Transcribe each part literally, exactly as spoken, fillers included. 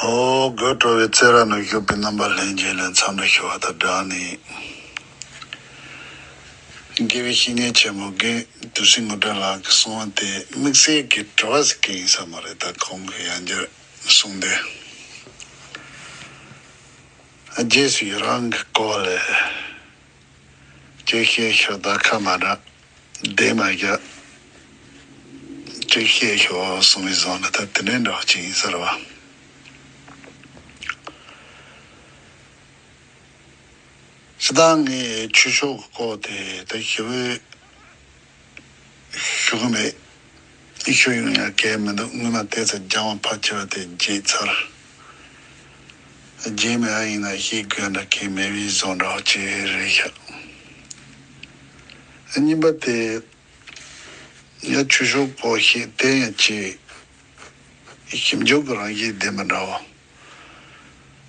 འོ། དགོད་བྲོ་བའི་རྩེད་ར་ནང་བཞུགས་པའི་རྣམ་པ་ལྷན་རྒྱས་ལ་འཚམས་འདྲི་ཞུ་བ་དང་སྦྲགས་ནས། དགེ་བའི་བཤེས་གཉེན་ཆེན་མོ་དགེ་བསྟན་སྲིད་དངོས་བཀྲ་ལགས་ཀྱིས་གསུངས་པ་དེ་དམིགས་བསལ་གྱི་དྲི་བ་ཟིག་གི་ཡིན་ས་མ་རེད། ད་ཁོང་གིས་ཡང་བསྐྱར་གསུངས་དེ། རྗེས་སུ་ཡི་རང་གི་སྐོར་ལས། ཅིག་བཤད་ཤོག་ད་ཁ་མ་གྲག་བསྡད་མ་རྒྱག་ཅིག་བཤད་ཤོག་གསུང་བའི་བཟང་ན་ད་དེ་འདྲའི་འདྲ་བ་ཅིག་ཡིན་ས་རེད་བ། སྤྱིར་བཏང་ངས་ཆོས་ཕྱོགས་ཀྱི་སྐོར་དེ་ད་ཞེ་པོ་ཞུ་གི་མེད། ཤོད་ཡོང་ཡ་གལ་མི་འདུག་སྔོན་མ་དེ་ཚོ་སྦྱང་བ་ཕལ་ཆེ་བ་དེ་བརྗེད་ཚར། རྗེས་མ་ཡིན་ན་ཤེས་དགོས་འདྲ་གལ་མེད་པའི་བཟོ་འདྲ་བ་ཅིག་རེད་ཤག་གཉིས་པ་དེ་ཡ་ཆོས་ཕྱོགས་པོ་ཤེས་བསྟན་ཡ་ཅིག་ཞིབ་འཇུག་གི་རང་བཞིན་ལྡན་པ་འདྲ་བོ།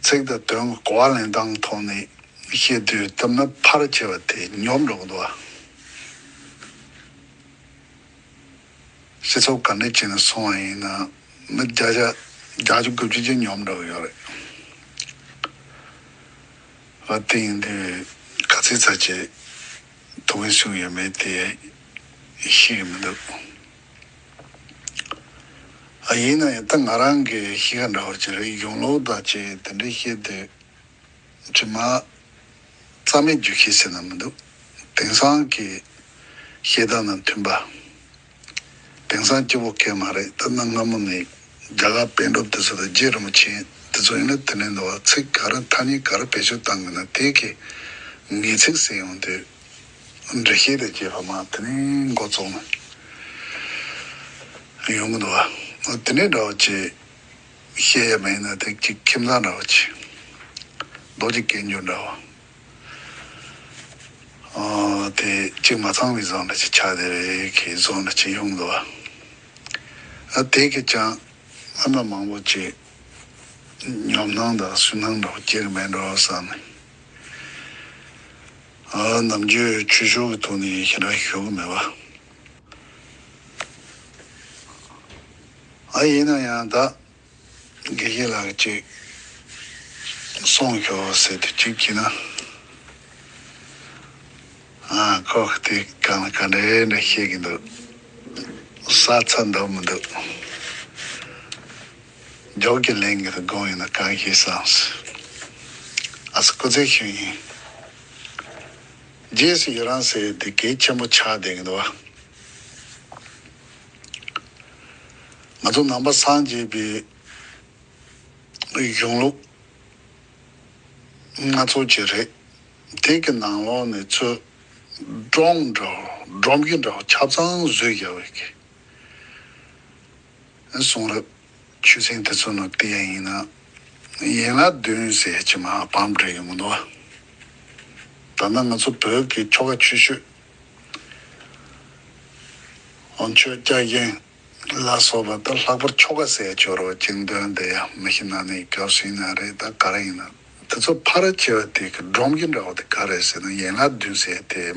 ཚིག་དང་དོན་གྱི་གོ་བ་ལེན་སྟངས་ཐོག་ནས་བཤད་དུས་སྟབས་ན་ཕལ་ཆེ་བ་དེ་ཉོབ་འགྲོ་གི་འདུག་བ། སྤྱི་ཚོགས་ག་འདྲ་བྱས་ནས་སོང་བ་ཡིན་ན་མི་བརྒྱ་ཆ་བརྒྱད་ཅུ་དགུ་བཅུ་ཅིག་ཉོབ་འགྲོ་གི་ཡོད་རེད། ཨ་དེ་ཡིན་དུས་ག་ཚོད་ཙམ་ཅིག་ཐུགས་ཕན་གསོས་ཡོད་མེད་དེ་ཤེས་ཀྱི་མི་འདུག་ཨ་ཡིན་ན་ཡང་ད་ང་རང་གི་གཤིས་ཀ་འདྲ་བོ་ཅིག་རེད། གཞུང་ལུགས་དང་ཅིག་དེ་འདྲ་བཤད་དུས་ཅིག་མ་རྩ་མེད་རྒྱུག་ཤེས་ཟེར་ན་མི་འདུག་དེང་སང་གི་བཤད་སྟངས་དང་མཐུན་པ། དེང་སང་སྐྱིད་པོ་གང་མ་རེད། ད་ནང་སྔ་མོ་ནས་རྒྱ་གར་པཎ་གྲུབ་དེ་ཚོ་དང་རྗེ་རིན་པོ་ཆེ་དེ་ཚོ་ཡིན་ན་དེ་ནས་འདུག་བ། ཚིག་ག་རེ་ཐ་སྙད་ག་རེ་བེད་སྤྱོད་བཏང་གི་ན་དེ་གི་ངེས་ཚིག་ཟེར་ཡོང་དུས་འགྲེལ་བཤད་དང་བཅས་པ་མ་དེ་ནས་འགོ་བཙུགས་ནས་ཡོང་གི་འདུག་བ། དེ་ནས་འདྲ་བ་ཅིག་བཤད་ཡ་མེད་ན་དེ་གཅིག་ཁྱིམ་ཚང་འདྲ་བ་ཅིག་རྡོ་རྗེ་སྐད་འགྱུར་འདྲ་བ། ཨ་དེ་གཅིག་མ་ཚང་བའི་བཟོ་འདྲ་ཅིག་ཆགས་བསྡད་རེད། ཁྱེད་བཟོ་འདྲ་ཅིག་ཡོང་འདུག་བ། ཨ་དེ་གི་ཀྱང་ཨ་མ་མང་པོ་ཅིག་ཉོབ་སྣང་དང་སུན་སྣང་འདྲ་བོ་སྐྱེ་གི་མེད་འགྲོ་བསམ་ནས། ཨ་ནམ་རྒྱུན་ཆོས་ཕྱོགས་ཀྱི་ཐོག་ནས་ཞེ་དྲག་ཞུ་གི་མེད་པ། ཨ་ཡིན་ན་ཡང་ད། དགེ་བཤེས་ལགས་ཀྱིས་གསུངས་ཤོག་ཟེར་དུས་གཅིག་བྱས་ན། ཨ་ཁོ་དེ་གང་ལ་ག་འདྲ་འདྲ་བཤད་ཀྱི་འདུག་ས་ཚ་འདུག་མི་འདུག་འཇོག་གི་ལན་གྱི་དགོངས་ཡིན་ན་གང་ཤེས་སམ། ཨ་སི་སྐུ་ཚེ་ཞུ་ཡིན། རྗེས་སུ་ཡི་རང་ཟེར་དེ་གལ་ཆེན་པོ་ཆགས་བསྡད་ཀྱི་འདུག་བ། ང་ཚོ་ནང་པ་སངས་རྒྱས་པའི་གཞུང་ལུགས་སྣ་ཚོགས་ཅིག་རེད། དེ་གི་ནང་ལོགས་ནས་ཚུར་སྒྲོམ་འདྲ་བོ་སྒྲོམ་གཞི་འདྲ་བོ་ཆ་ཚང་བཟོས་བཞག་པའི་གི་གསུང་རབ་ཆོས་ཚན་དེ་ཚོ་ནང་བལྟས་ཡ་ཡིན་ན་ཡན་ལག་བདུན་ཟེར་ཅིག་མར་བང་བསྒྲིགས་ཡོང་གི་འདུག་བ། ད་ལྟ་ང་ཚོ་བོད་ཀྱི་ཆོ་ག་ཆོས་སྤྱོད་འོ་མཆོད་རྒྱག་གཞན། ལ་སོགས་པ་དང་ལྷག་པར་ཆོ་ག་ཟེར་ཆོག་རོ་ཅིང་འདོན་དེ་ཡང་མི་ཤི་ན་ནི་སྐབས་སུ་ཡིན་ན་རེད། ད་ག་རེ་ཡིན་ན་དེ་ཚོ་ཕལ་ཆེ་བ་དེ་གི་སྒྲོམ་གཞི་འདྲ་བོ་དེ་ག་རེ་ཟེར་ན་ཡན་ལག་བདུན་ཟེར་དེ་མ་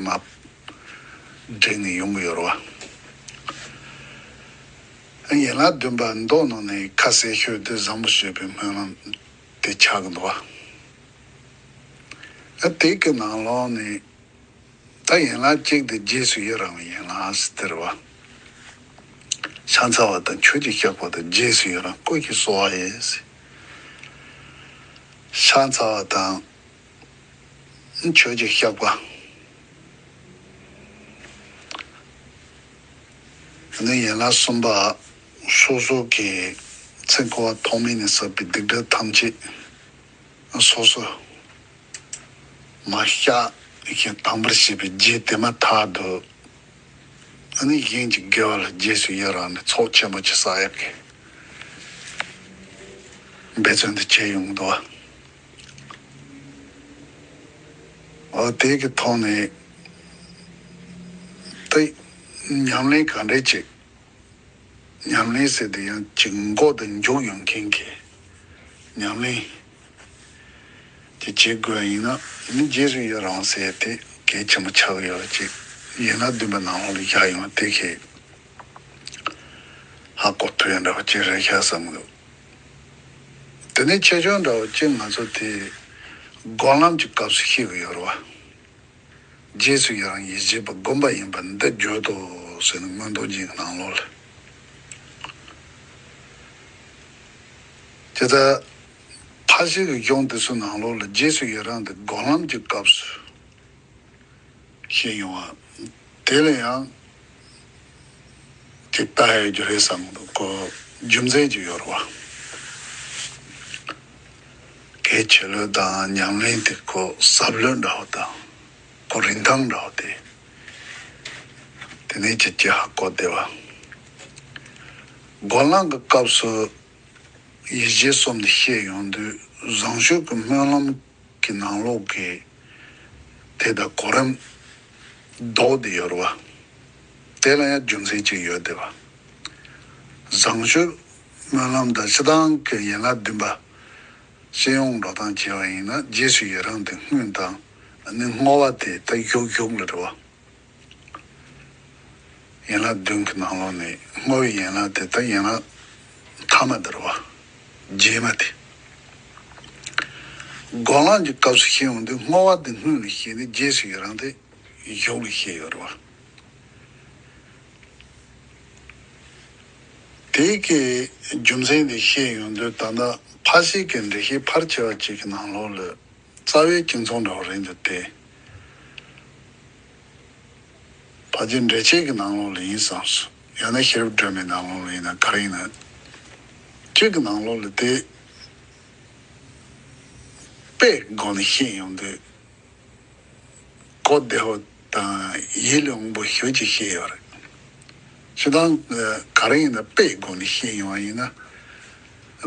བསྒྲིགས་ནས་ཡོང་གི་ཡོད་རེད་བ། ཡན་ལག་བདུན་པ་མདོ་ནང་ནས་ཁ་གསལ་ཤོས་དེ་བཟང་པོ་སྤྱོད་པའི་སྨོན་ལམ་དེ་ཆགས་ཀྱི་འདུག་བ། དེ་གི་ནང་ལོགས་ནས། ད་ཡན་ལག་གཅིག་དེ་རྗེས་སུ་ཡི་རང་བའི་ཡན་ལག་ཟེར་དེ་རེད་བ། ཕྱག་འཚལ་བ་དང་ཆོས་ཀྱི་བཤགས་པ་དང་རྗེས་སུ་ཡི་རང་སྐུ་ཞིག་གསོལ་བ་ཡི་ཟེར། ཕྱག་འཚལ་བ་དང་ཆོས་ཀྱི་བཤགས་པ། ནི་ཡན་ལག་གསུམ་པ། སོ་སོ་གི་ཚེ་འཁོར་བ་ཐོག་མེད་ནས་བསགས་པའི་སྡིག་སྒྲིབ་ཐམས་ཅད་སོ་སོ། མ་བཤགས་ཞིང་དམ་པར་བྱས་པའི་རྗེས་དེ་མ་ཐག་ཏུ་ཨ་ནི་གཞན་གྱི་དགེ་བ་ལ་རྗེས་སུ་ཡི་རང་ནས་ཚོགས་ཆེན་པོ་ཅིག་བསགས་ཡག་གི་འབད་བརྩོན་དུ་བྱས་ཡོང་འདུག་བ། འོ་དེ་གི་ཐོག་ནས་དེ་ཉམས་ལེན་ག་འདྲས་བྱེད། ཉམས་ལེན་ཟེར་དེ་ཡང་ཅིག་འགོ་དང་མཇུག་ཡོང་མཁན་གྱི་ཉམས་ལེན་དེ་བྱེད་དགོས་ཡིན་ན་ནི་རྗེས་སུ་ཡི་རང་ཟེར་དེ་གལ་ཆེན་པོ་ཆགས་ཡོད་ཅིག་ཡན་ལག་བདུན་པ་ནང་ལོགས་ལ་བཞག་ཡོང་དེ་ཁེ་ཧ་གོ་ཐུབ་ཡ་འདྲ་བ་ཅིག་རེད་ཤག་བསམ་གི་འདུག་དེ་ནས་ཆེ་ཆུང་འདྲ་བོ་གཅིག་ང་ཚོ་དེ་སྒོམ་ལམ་གྱི་སྐབས་སུ་ཤེས་ཀྱི་ཡོད་རེད་བ། རྗེས་སུ་ཡི་རང་ཡིད་བྱེད་པ་བསྒོམ་པ་ཡིན་པར་འདི་བརྗོད་དོ་ཟེར་ནས་མངོན་རྟོགས་རྒྱན་གྱི་ནང་ལོགས་ལ། དེ་ལྟར་ཕར་ཕྱིན་གྱི་གཞུང་དེ་ཚོའི་ནང་ལོགས་ལ་རྗེས་སུ་ཡི་རང་དེ་སྒོམ་ལམ་གྱི་སྐབས་སུ་ཤེས་ཡོང་བ། དེ་ལ་ཡང་དེ་ལྟ་ཡོད་རྒྱུ་རེད་བསམ་གྱི་འདུག་ཁོ་རྒྱུ་མཚན་ཅིག་ཡོད་རེད་བ། གལ་ཆེ་ལོས་དང་ཉམས་ལེན་དེ་ཁོ་ཟབ་ལོས་འདྲ་བོ་དང་། ཁོ་རིན་ཐང་འདྲ་བོ་དེ། དེ་ནས་ཅི་ཅི་ཧ་གོ་བདེ་བ། སྒོམ་ལམ་གྱི་སྐབས་སུ་ཡིད་བྱེད་གསུམ་དེ་ཤེས་ཡོང་དུས་བཟང་སྤྱོད་ཀྱི་སྨོན་ལམ་གྱི་ནང་ལོགས་ཀྱི་དེ་དང་གོ་རིམ་ལྡོག་སྟེ་ཡོད་རེད་བ། དེ་ལ་ཡང་རྒྱུ་མཚན་ཅིག་ཡོད་བསྡད་པ། བཟང་སྤྱོད་སྨོན་ལམ་དང་སྤྱིར་བཏང་གི་ཡན་ལག་བདུན་པ་སྤྱི་ཡོངས་འགྲོ་སྟངས་བྱས་པ་ཡིན་ན་རྗེས་སུ་ཡི་རང་དེ་སྔོན་དང་ནི་བསྔོ་བ་དེ་ད་གཞུག་གཞུག་ལ་རེད་བ། ཡན་ལག་བདུན་གྱི་ནང་ལོགས་ནས་བསྔོ་བའི་ཡན་ལག་དེ་ད་ཡན་ལག་ཐ་མ་དེ་རེད་བ། རྗེས་མ་དེ། སྒོམ་ལམ་གྱི་སྐབས་སུ་ཤེས་ཡོང་དུས་བསྔོ་བ་དེ་སྔོན་ལ་ཤེས་ནས་རྗེས་སུ་ཡི་རང་དེ་གཞུག་ལ་ཤེས་ཡོད་རེད་བ། དེའི་གི་རྒྱུ་མཚན་དེ་ཤེས་ཡོང་དུས་ད་ལྟ་ཕར་ཕྱིན་གྱི་འགྲེལ་བཤད་ཕལ་ཆེ་བ་ཅིག་གི་ནང་ལོགས་ལ་རྩ་བའི་སྤྱི་མཚུངས་འདྲ་བོ་རེད་འདུག་སྟེ། ཕལ་ཆེར་འགྲེལ་བཤད་ཀྱི་ནང་ལོགས་ལ་ཡིན་བསམ་སོང་། ཡང་ན་ཤེས་རབ་སྒྲོན་མེའི་ནང་ལོགས་ལ་ཡིན་ན་ག་རེ་ཡིན་ན། གཅིག་གི་ནང་ལོགས་ལ་དེ་དཔེ་སྒོ་ནས་ཤེས་ཡོང་དུས། གོ་བདེ་བོ་དང་ཡིད་ལ་འོང་བོ་ཞེ་ཅིག་ཤེས་ཡོད་རེད། སྤྱིར་བཏང་ག་རེ་ཡིན་ན་དཔེའི་སྒོ་ནས་ཤེས་ཡོང་བ་ཡིན་ན་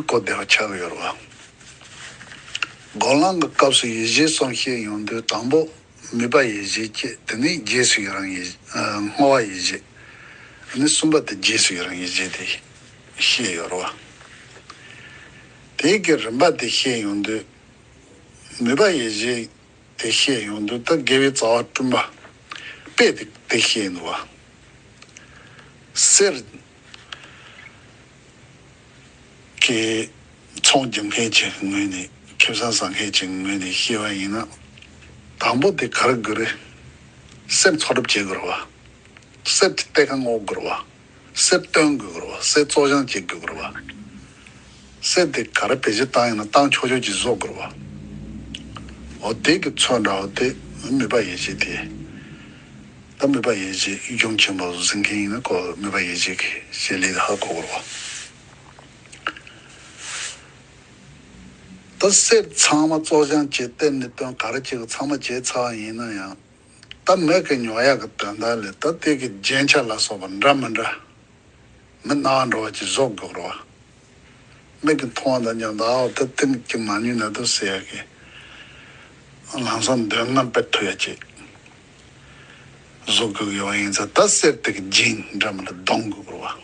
གོ་བདེ་བོ་ཆགས་ཀྱི་ཡོད་རེད་བ། སྒོམ་ལམ་གྱི་སྐབས་སུ་ཡིད་བྱེད་གསུམ་ཤེས་ཡོང་དུས་དང་པོ་མོས་པ་ཡིད་བྱེད་བཅས། དེ་ནས་རྗེས་སུ་ཡི་རང་ཡིད་བསྔོ་བ་ཡིད་བྱེད། དེ་ནས་གསུམ་པ་དེ་རྗེས་སུ་ཡི་རང་ཡིད་བྱེད་དེ་ཤེས་ཡོད་རེད་བ། དེའི་གི་རིམ་པ་དེ་ཤེས་ཡོང་དུས་མོས་པ་ཡིད་བྱེད། དེ་ཤེས་ཡོང་དུས་ད་དགེ་བའི་རྩ་བ་བསྐྲུན་པ་དཔེ་དེ་དེ་ཤེས་འདུག་བ། གསེར་གྱི་ཚོང་རྒྱག་མཁན་ཅིག་གི་ངོས་ནས་ཁེ་བཟང་ཟ་མཁན་ཅིག་གི་ངོས་ནས་བཤད་པ་ཡིན་ན། དང་པོ་དེ་ག་རེ་དགོས་རེད། གསེར་འཚོ་གྲབས་བྱེད་དགོས་རེད་བ། གསེར་དེ་གཏེར་ཁ་སྔོག་དགོས་རེད་བ། གསེར་བཏོན་དགོས་རེད་བ། གསེར་བཙོ་སྦྱང་བྱེད་དགོས་རེད་བ། གསེར་དེ་ག་རེ་བེད་སྤྱོད་བཏང་ཡིན་ན་བཏང་ཆོག་ཆོག་ཅིག་བཟོ་དགོས་རེད་བ། འོ་དེ་གི་ཚོད་འདྲ་བ་དེ་མོས་པ་ཡིད་བྱེད་དེ། ད་མོས་པ་ཡིད་བྱེད་གཞུང་ཆེན་པོ་འཛིན་མཁན་ཡིན་ན་ཁོ་མོས་པ་ཡིད་བྱེད་ཀྱི་བྱེད་ལས་དེ་ཧ་གོ་དགོས་རེད་བ། ད་གསེར་ཚང་མ་བཙོ་སྦྱང་བྱེད་གཏེར་ནས་བཏོན་ག་རེ་བྱེད་དགོས་ཚང་མ་བྱས་ཚར་བ་ཡིན་ན་ཡང་། ད་མིག་གིས་ཉོག་ཡག་གི་དོན་དག་ལས་ད་དེ་གི་རྒྱན་ཆ་ལ་སོགས་པ་འདྲ་མི་འདྲ། མི་སྣང་བ་འདྲ་བ་ཅིག་བཟོ་དགོས་རེད་བ། མིག་གིས་མཐོང་བ་དང་མཉམ་དུ་ཨའོ་ད་དེ་ནི་ཅིག་མ་ཉོས་ན་འདུག་ཟེར་ཡག་གི་ལམ་སང་འདོད་རྔམ་སྤེལ་ཐུབ་ཡག་ཅིག་བཟོ་དགོས་ཡོད་པ་ཡིན་ཙང་ད་གསེར་དེ་གི་རྒྱན་འདྲ་མི་འདྲ་གཏོང་དགོས་རེད་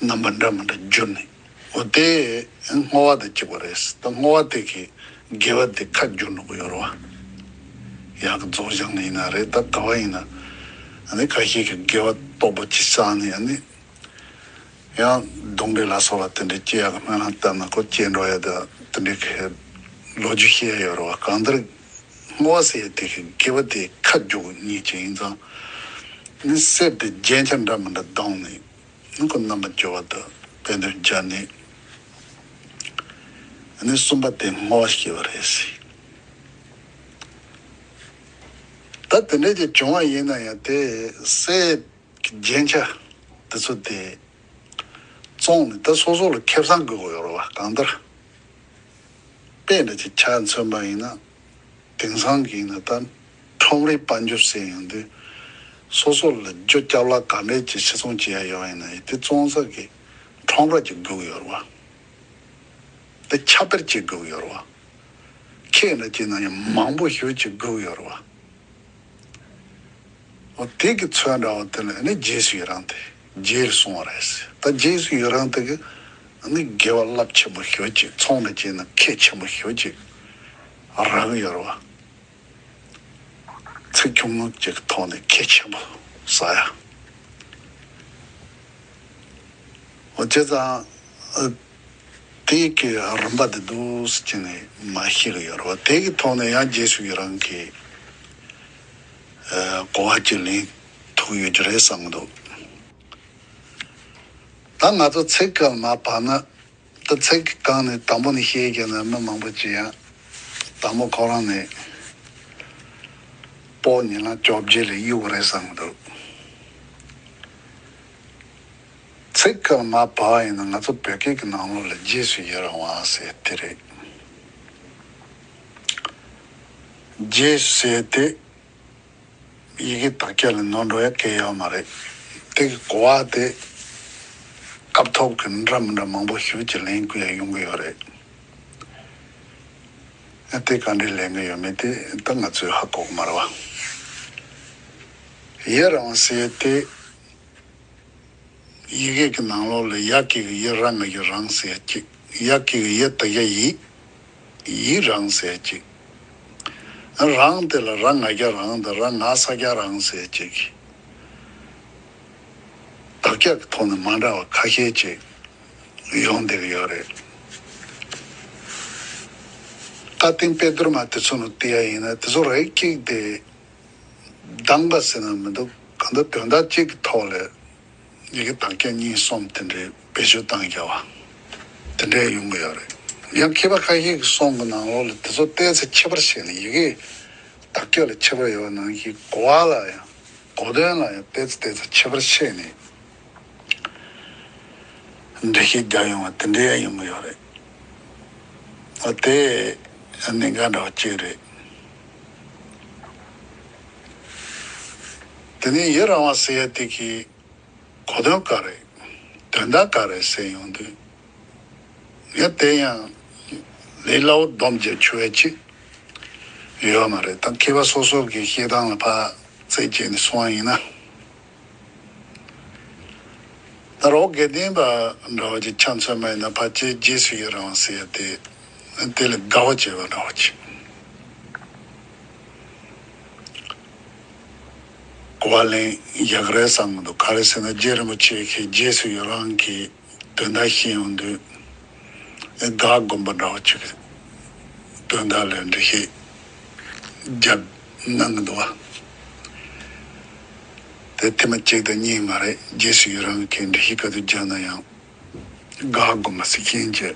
བ། རྣམ་པ་འདྲ་མི་འདྲ་བསྒྱུར་ནས། འོ་དེ་བསྔོ་བ་དང་གཅིག་པ་རེད། ད་བསྔོ་བ་དེ་གིས་དགེ་བ་དེ་ཁ་བསྒྱུར་འགྲོ་གི་ཡོད་རེད་བ། ཡག་གི་རྫོགས་བྱང་ནས་ཡིན་ན་རེད། ད་ག་བ་ཡིན་ན་ཨ་ནི་ཁ་ཤས་ཀྱིས་དགེ་བ་སྟོབས་པོ་ཅིག་བསགས་ནས་ཨ་ནི་ཡང་གདོན་འདྲེ་ལ་སོགས་པ་དེ་འདྲའི་སྐྱེ་ཡག་གི་སྨོན་ལམ་བཏབ་ན་ཁོ་སྐྱེ་འགྲོ་ཡག་ད་དེ་འདྲའི་གི་ལོ་རྒྱུས་བཤད་ཡག་ཡོད་རེད་བ། གང་ལྟར་བསྔོ་བ་ཟེར་ཡག་དེ་གི་དགེ་བ་དེ་ཁ་བསྒྱུར་ཉིད་ཅིག་ཡིན་ཙང་ནི་གསེར་དེ་རྒྱན་ཆ་འདྲ་མི་འདྲ་བཏང་ནས། ཁོ་རྣམ་པ་སྦྱོར་བ་དང་དཔེ་དོན་སྦྱར་ནས་ཨ་ནི་གསུམ་པ་དེ་བསྔོ་བ་ཞེས་པ་རེད་ཟེར། ད་དེ་འདྲ་ཅིག་བྱུང་བ་ཡིན་ན་ཡང་དེ་གསེར་གྱི་རྒྱན་ཆ་དེ་ཚོ་དེ་བཙོངས་ནས་ད་སོ་སོ་ལ་ཁེ་བཟང་དགོས་དགོས་ཡོད་རེད་བ། གང་ལྟར་དཔེ་འདྲ་ཅིག་ཆ་མཚོན་པ་ཡིན་ན། དེང་སང་གི་ཡིན་ན་ད་ཁྲོམ་རའི་དཔལ་འབྱོར་ཟེར་ཡོང་དུས་སོ་སོ་ལ་རྒྱུ་སྐྱབས་ལ་ག་འདྲས་ཀྱི་ཕྱིར་ཚོང་བྱེད་ཡ་ཡོད་ཡིན་ན་ཡིན་དེ་བཙོང་ས་གི་ཁྲོམ་ར་ཅིག་དགོས་ཀྱི་ཡོད་རེད་བ། དེ་ཁྱབ་སྤེལ་ཅིག་དགོས་ཀྱི་ཡོད་རེད་བ། ཁྱེད་འདྲ་ཅིག་ན་ཡང་མང་པོ་ཞེ་ཅིག་དགོས་ཀྱི་ཡོད་རེད་བ། འོ་དེ་གི་ཚོད་འདྲ་བ་དེ་ལ་ནི་རྗེས་སུ་ཡི་རང་དེ་རྗེས་ལ་སོང་བ་རེད་ཟེར། ད་རྗེས་སུ་ཡི་རང་དེ་གི་ནི་དགེ་བ་རླབས་ཆེན་པོ་ཞེ་ཅིག་ཚོང་འདྲ་ཅིག་ན་ཁེ་ཆེན་པོ་ཞེ་ཅིག་རག་གི་ཡོད་རེད་བ། ཚིག་ཆུང་ངུ་གཅིག་གི་ཐོག་ནས་ཁེ་ཆེན་པོ་ཟ་ཡ། འོ་བྱས་ཙང་། ཨ། དེ་གི་རིམ་པ་དེ་འདུག་སེ་བྱས་ནས་མར་བཤད་ཀྱི་ཡོད་རེད་བ། དེ་གི་ཐོག་ནས་ཡང་རྗེས་སུ་ཡི་རང་གི་ཨ་གོ་བ་ཅིག་ལེན་ཐུབ་ཡོད་ཀྱི་རེད་བསམ་གྱི་འདུག་ད་ང་ཚོ་ཚིག་གི་མར་བབས་ན། ད་ཚིག་གི་སྒང་ནས་དང་པོ་ནས་བཤད་ཀྱི་ན་མི་མང་པོ་ཅིག་ཡང་དང་པོ་ཁོ་རང་ནས་པོ་ཉིན་ལ་བཅོ་བརྒྱད་ལས་གཡུག་རེད་བསམ་གྱི་འདུག་ཚིག་གི་མར་བབས་ཡིན་ན་ང་ཚོ་བོད་སྐད་ཀྱི་ནང་ལོགས་ལ་རྗེས་སུ་ཡི་རང་བ་ཟེར་དེ་རེད། རྗེས་སུ་ཟེར་དེ། ཡི་གེ་དག་ཆ་ལ་ནོར་འགྲོ་ཡ་གང་ཡང་ཡོད་མ་རེད། དེ་གི་གོ་བ་དེ་སྐབས་ཐོག་གི་འདྲ་མི་འདྲ་མང་པོ་ཞིག་ཅིག་ལེན་དགོས་ཡ་ཡོང་གི་ཡོད་རེད། ཨ་དེ་ག་འདྲས་ལེན་གི་ཡོད་མེད་དེ་ད་ང་ཚོས་ཧ་གོ་གི་མ་རེད་བ། ཡི་རང་ཟེར་དེ། ཡི་གེ་གི་ནང་ལོགས་ལ་ཡ་གི་གི་ཡི་ར་ང་གི་རང་ཟེར་གཅིག་ཡ་གི་གི་ཡི་དེ་ག་ཡི། ཡི་རང་ཟེར་གཅིག་རང་དེ་ལ་ར་ང་རྒྱ་རང་དང་ར་ང་ས་རྒྱ་རང་ཟེར་གཅིག་དག་ཆ་གི་ཐོག་ནས་མ་འདྲ་བ་ཁ་ཤས་ཅིག་ཡོང་བསྡད་ཀྱི་ཡོད་རེད། བཀའ་བསྟན་དཔེ་བསྡུར་མ་དེ་ཚོ་ནང་བལྟས་ཡ་ཡིན་ན་དེ་ཚོ་རིགས་གཅིག་དེ། གདམས་པ་ཟེར་ན་མི་འདུག་གང་ལྟར་དོན་དག་གཅིག་གི་ཐོག་ལ་ཡི་གེ་དག་ཆ་གཉིས་གསུམ་དེ་འདྲའི་བེད་སྤྱོད་བཏང་རྒྱག་པ་དེ་འདྲའི་ཡོང་གི་ཡོད་རེད། ཡང་མཁས་པ་ཁ་ཤས་ཀྱི་གསུང་གི་ནང་ལོགས་ལ་དེ་ཚོ་ཏོག་ཙམ་ཁྱད་པར་བྱས་ནས་ཡི་གེ་དག་ཆ་ལ་ཁྱད་པར་ཡོད་པ་ནང་བཞིན་གོ་བ་ལ་ཡང་གོ་དོན་ལ་ཡང་ཏོག་ཙམ་ཏོག་ཙམ་ཁྱད་པར་བྱས་ནས་འགྲེལ་བཤད་རྒྱག་ཡོང་བ་དེ་འདྲའི་ཡང་ཡོང་གི་ཡོད་རེད། ཨ་དེ་གནད་འགག་འདྲ་བ་གཅིག་རེད། དེ་ནས་ཡི་རང་བ་ཟེར་ཡ་དེ་གི་གོ་དོན་ག་རེ། དོན་དག་ག་རེ་ཟེར་ཡོང་དུས། ཡ་དེ་ཡང་ལས་སླ་བོ་སྡོམ་བརྒྱབ་ཆོག་ཡ་ཅིག་ཡོད་མ་རེད། ད་མཁས་པ་སོ་སོ་གི་བཤད་སྟངས་ལ་ཕར་རྩད་བཅད་ནས་སོང་བ་ཡིན་ན། ད་རོགས་དགེ་ལྡན་པ་འདྲ་བ་ཅིག་ཆ་མཚོན་པ་ཡིན་ན་ཕལ་ཆེར་རྗེས་སུ་ཡི་རང་བ་ཟེར་ཡ་དེ་དེ་ལ་དགའ་བ་བྱེད་པ་འདྲ་བ་ཅིག་གོ་བ་ལེན་ཡག་རེད་བསམ་གི་འདུག་ག་རེ་ཟེར་ན་རྗེ་རིན་པོ་ཆེ་གིས་རྗེས་སུ་ཡི་རང་གི་དོན་དག་ཤེས་ཡོང་དུས་ཨེ་དགའ་སྒོམ་པ་འདྲ་བ་ཅིག་གི་དོན་དག་ལ་འགྲེལ་བཤད་རྒྱབ་གནང་གི་འདུག་བ། དེ་ཐེངས་མ་གཅིག་དང་གཉིས་མ་རེད། རྗེས་སུ་ཡི་རང་གི་འགྲེལ་བཤད་ག་དུས་རྒྱབ་ན་ཡང་དགའ་སྒོམ་པ་ཟེར་མཁན་གྱི་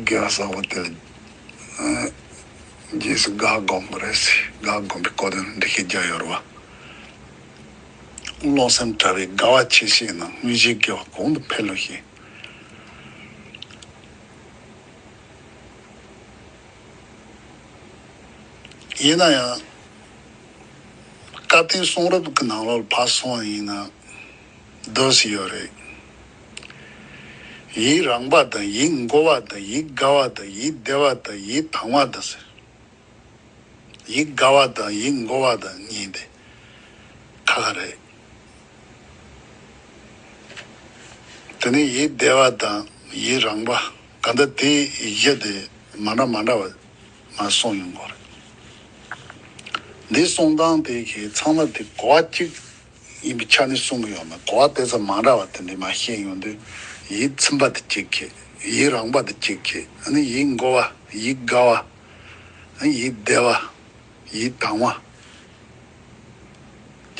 དགེ་བ་གསར་པ་དེ་ལ་རྗེས་སུ་དགའ་སྒོམ་པ་རེད་ཟེར། དགའ་སྒོམ་པའི་གོ་དོན་འགྲེལ་བཤད་རྒྱག་ཡོད་རེད་བ། རླུང་སེམས་བྲལ་བའི་དགའ་བ་ཆེ་ཤོས་ན་དངོས་གཞིའི་དགེ་བ་གོང་དུ་འཕེལ་ལོ་ཞེས། ཡིན་ན་ཡང་བཀའ་བསྟན་གསུང་རབ་ཀྱི་ནང་ལོགས་ཕར་སོང་བ་ཡིན་ན་འདུག་སེ་ཡོད་རེད། ཡིད་རངས་པ་དང་ཡིད་མགུ་བ་དང་ཡིད་དགའ་བ་དང་ཡིད་བདེ་བ་དང་ཡིད་དྭངས་བ་དང་ཟེར། ཡིད་དགའ་བ་དང་ཡིད་མགུ་བ་དང་གཉིས་དེ་ཁ་ཁ་རེད། དེ་ནས་ཡིད་བདེ་བ་དང་ཡིད་རངས་པ་ག་འདྲ་དེ་གཞི་དེ་མ་འདྲ་མ་འདྲ་བ་མར་གསུངས་ཡོང་གི་རེད། འདི་གསུང་སྟངས་དེ་གི་ཚང་མ་དེ་གོ་བ་གཅིག་ཡིན་པའི་ཆ་ནས་གསུང་གི་ཡོད་མེད། གོ་བ་དེ་ཚོ་མ་འདྲ་བ་དེ་འདྲ་མར་བཤད་ཡོང་དུས་ཡིད་ཚིམ་པ་དེ་གཅིག་གི་ཡིད་རངས་པ་དེ་གཅིག་གི་ཨ་ནི་ཡིད་མགུ་བ་ཡིད་དགའ་བ་ཨ་ནི་ཡིད་བདེ་བ་ཡིད་དྭངས་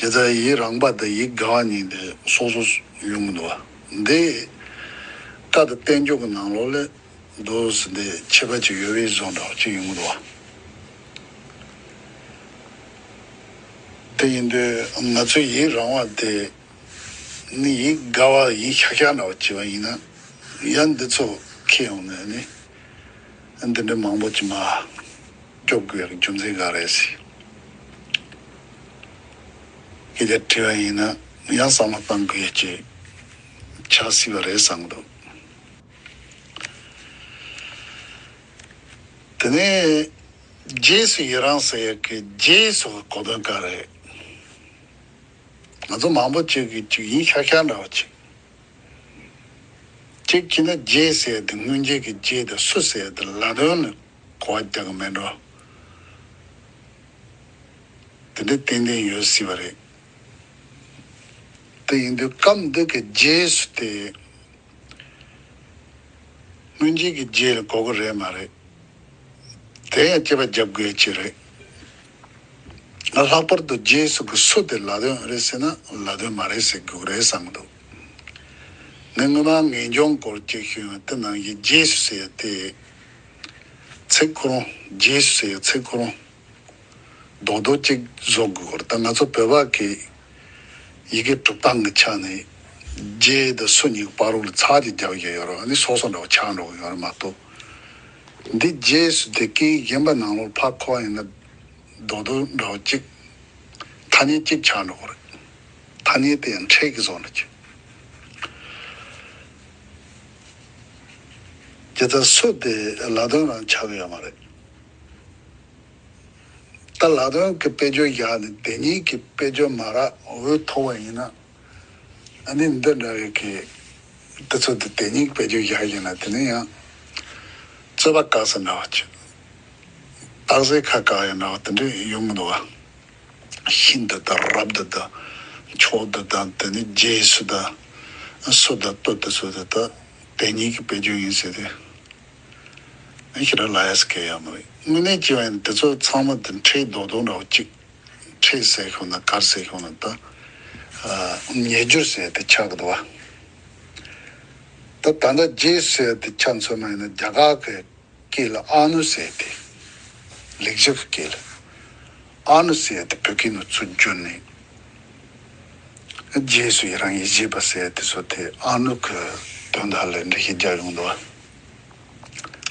བ། དེ་ལྟར་ཡིད་རངས་པ་དང་ཡིད་དགའ་བ་གཉིས་དེ་སོ་སོ་ཡོང་གི་འདུག་བ། འདི་བཀའ་དང་བསྟན་བཅོས་ཀྱི་ནང་ལོགས་ལ་འདུག་ཟེར་འདི་ཁྱད་པར་ཅིག་ཡོད་པའི་བཟོ་འདྲ་ཅིག་ཡོང་གི་འདུག་བ། དེ་ཡིན་དུས་ང་ཚོའི་ཡིད་རངས་པ་དེ་ནི་ཡིད་དགའ་བ་ཡིད་ཤག་ཤག་འདྲ་བ་བྱས་པ་ཡིན་ན་ཡང་འདི་ཚོ་ཁེལ་ཡོང་ནས་ནི་འདི་འདྲ་མང་པོ་ཅིག་མ། སྐྱོབ་དགོས་ཡག་རྒྱུ་མཚན་ག་རེ་ཟེར། སྐད་ཆ་དྲིས་པ་ཡིན་ན་ཡང་བསམ་བློ་གཏང་དགོས་ཡག་ཅིག་ཆགས་སྲིད་པ་རེད་བསམ་གྱི་འདུག་དེ་ནས་རྗེས་སུ་ཡི་རང་ཟེར་ཡག་གི་རྗེས་སུ་གོ་དོན་ག་རེ། ང་ཚོ་མང་པོ་ཅིག་གིས་ཅིག་ཡིད་ཤག་ཤག་འདྲ་བ་ཅིག་གཅིག་བྱས་ན་རྗེས་ཟེར་དེ་སྔོན་ཆད་ཀྱི་རྗེས་དང་སུ་ཟེར་དེ་ལ་དོན་ནི་གོ་བ་རྒྱག་གི་མེད་འགྲོ། དེ་འདྲ་ཏན་ཏན་ཡོད་སྲིད་པ་རེད། དེ་ཡིན་དུས་སྐབས་འདི་གི་རྗེས་སུ་དེ་ སྔོན་ཆད་ཀྱི་རྗེས་ལ་གོ་གི་རེད་མ་རེད། དེ་ཡང་དཔྱད་པ་རྒྱབ་དགོས་ཀྱི་རེད། ང་ལྷག་པར་དུ་རྗེས་སུ་གི་སུ་དེ་ལ་དོན་རེད་ཟེར་ན་ལ་དོན་མ་རེད་ཟེར་དགོས་ཀྱི་རེད་བསམ་གི་འདུག་ངས་སྔོན་མ་ངེས་འབྱུང་སྐོར་ཅིག་ཞུས་ཡོད། དེ་ནང་བཞིན་རྗེས་སུ་ཟེར་ཡ་དེ། ཚིག་ཁོ་རང་རྗེས་སུ་ཟེར་ཡ་ཚིག་ཁོ་རང་རྡོག་རྡོག་ཅིག་བཟོ་དགོས་ཀྱི་རེད། ད་ང་ཚོ་བོད་པ་གི་ཡི་གེ་གྲུབ་སྟངས་ཀྱི་ཆ་ནས་རྗེས་དང་སུ་གཉིས་ཀྱི་བར་རོ་ལ་ཚེག་ཅིག་རྒྱབ་ཡོད་ཡོད་རེད། ཨ་ནི་སོ་སོ་འདྲ་བོ་ཆགས་འགྲོ་གི་ཡོད་རེད་མ་གཏོགས། འདི་རྗེས་སུ་དེ་སྐད་གཞན་པ་ནང་ལོགས་ཕར་འཁོར་ཡིན་ན་རྡོག་རྡོག་འདྲ་བོ་གཅིག་ཐ་སྙད་གཅིག་ཆགས་འགྲོ་གི་རེད། ཐ་སྙད་དེ་ཡང་ཕྲད་ཀྱི་བཟོ་འདྲ་གཅིག་དེ་ལྟར་སུ་དེ་ལ་དོན་རང་ཆགས་ཀྱི་ཡོད་མ་རེད། ད་ལ་དོན་གྱི་དཔེ་བརྗོད་བཞག་ནས་དེ་ཉིད་ཀྱི་དཔེ་བརྗོད་མ་རག་འོས་ཐོབ་པ་ཡིན་ན། ཨ་ནི་འདི་འདྲ་བའི་གི་དེ་ཚོ་དེ་དེ་ཉིད་དཔེ་བརྗོད་བཞག་ཡིན་ན་དེ་ནི་ཡང་རྩོད་པ་དཀག་ས་འདྲ་བ་ཅིག་རྟགས་གསལ་ཁ་བཀག་ཡ་འདྲ་བ་དེ་འདྲ་ཡོང་གི་འདུག་བ། ཤིན་ཏུ་དང་རབ་ཏུ་དང་མཆོག་ཏུ་དང་དེ་ནི་རྗེས་སུ་དང་སུ་དང་ལྟོ་དེ་ཚོ་དེ་ད་དེ་ཉིད་ཀྱི་དཔེ་བརྗོད་ཡིན་ཟེར་ཏེ། ཨ་ཞེ་དྲག་ལབ་ཡ་ཟེར་མཁན་ཡང་མ་རེད། དངོས་གནས་བྱས་པ་ཡིན་ན་དེ་ཚོ་ཚང་མ་དེ་ཕྲད་རྡོག་རྡོག་འདྲ་བོ་གཅིག་ཕྲད་ཟེར་ཤོག་ན་གར་ཟེར་ཤོག་ན་ད། ཉེ་སྦྱོར་ཟེར་དེ་ཆགས་ཀྱི་འདུག་བ། ད་ད་ལྟ་རྗེས་ཟེར་དེ་ཆ་མཚོན་པ་ཡིན་ན་རྒྱ་གར་གྱི་སྐད་ལ་ཨ་ནུ་ཟེར་དེ། ལེགས་སྦྱར་གྱི་སྐད་ལ་ཨ་ནུ་ཟེར་དེ་བོད་སྐད་ནང་ཚུར་བསྒྱུར་ནས། རྗེས་སུ་ཡི་རང་ཡིད་བྱེད་པ་ཟེར་དེ་ཚོ་དེ་ཨ་ནུ་གི་དོན་དག་ལ་འགྲེལ་བཤད་རྒྱག་ཡོང་འདུག་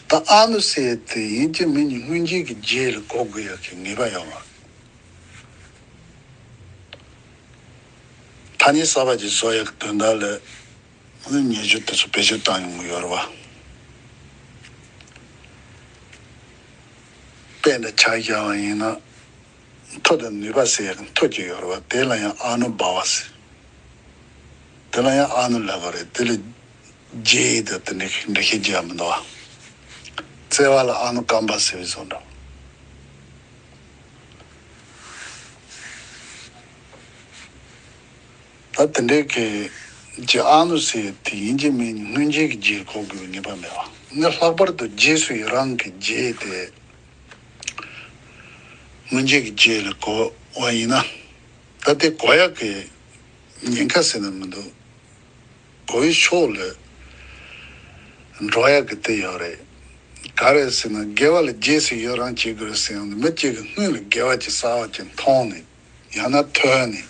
ད་ཨ་ནུ་ཟེར་དེ་ཡིན་གཅིག་མིན་གཉིས་སྔོན་རྗེས་ཀྱི་རྗེས་ལ་གོ་དགོས་ཡག་གི་ངེས་པ་ཡོད་མ་རེད། ཐ་སྙད་གསར་པ་ཅིག་བཟོ་ཡག་གི་དོན་དག་ལ་ཨ་ནི་ཉེ་སྦྱོར་དེ་ཚོ་བེད་སྤྱོད་བཏང་ཡོང་གི་ཡོད་རེད་བ། དཔེ་འདྲ་ཆ་བཞག་པ་ཡིན་ན། མཐུ་དང་ནུས་པ་ཟེར་ཡག་གི་མཐུ་ཅིག་ཡོད་རེད་བ། དེ་ལ་ཡང་ཨ་ནུ་བྷ་བ་ཟེར། དེ་ལ་ཡང་ཨ་ནུ་ལབ་པ་རེད། དེ་ལ་རྗེས་དང་དེ་འདྲ་འགྲེལ་བཤད་བརྒྱབ་མི་འདུག་བ། བརྩེ་བ་ལ་ཨ་ནུ་ཀམ་པ་ཟེར་བའི་བཟོ་འདྲ། ད་དེ་འདྲའི་གི་ཀྱི་ཨ་ནུ་ཟེར་དེ་ཡིན་གཅིག་མིན་གཉིས་སྔོན་རྗེས་ཀྱི་རྗེས་གོ་དགོས་པའི་ངེས་པ་མེད་པ། ནི་ལྷག་པར་དུ་རྗེས་སུ་ཡི་རང་གི་རྗེས་དེ་སྔོན་རྗེས་ཀྱི་རྗེས་ལ་གོ་བ་ཡིན་ན། ད་དེ་གོ་ཡག་གི་ཉེན་ཁ་ཟེར་ན་མི་འདུག་གོ་བའི་ཕྱོགས་ལ་འགྲོ་ཡག་གི་དེ་ཡོད་རེད། ག་རེ་ཟེར་ན་དགེ་བ་ལ་རྗེས་སུ་ཡི་རང་བྱེད་དགོས་རེད་ཟེར་ཡང་མི་གཅིག་གི་སྔོན་ལ་དགེ་བ་ཅིག་གསར་བ་ཅིག་མཐོང་ནས། ཡང་ན་ཐོས་ནས།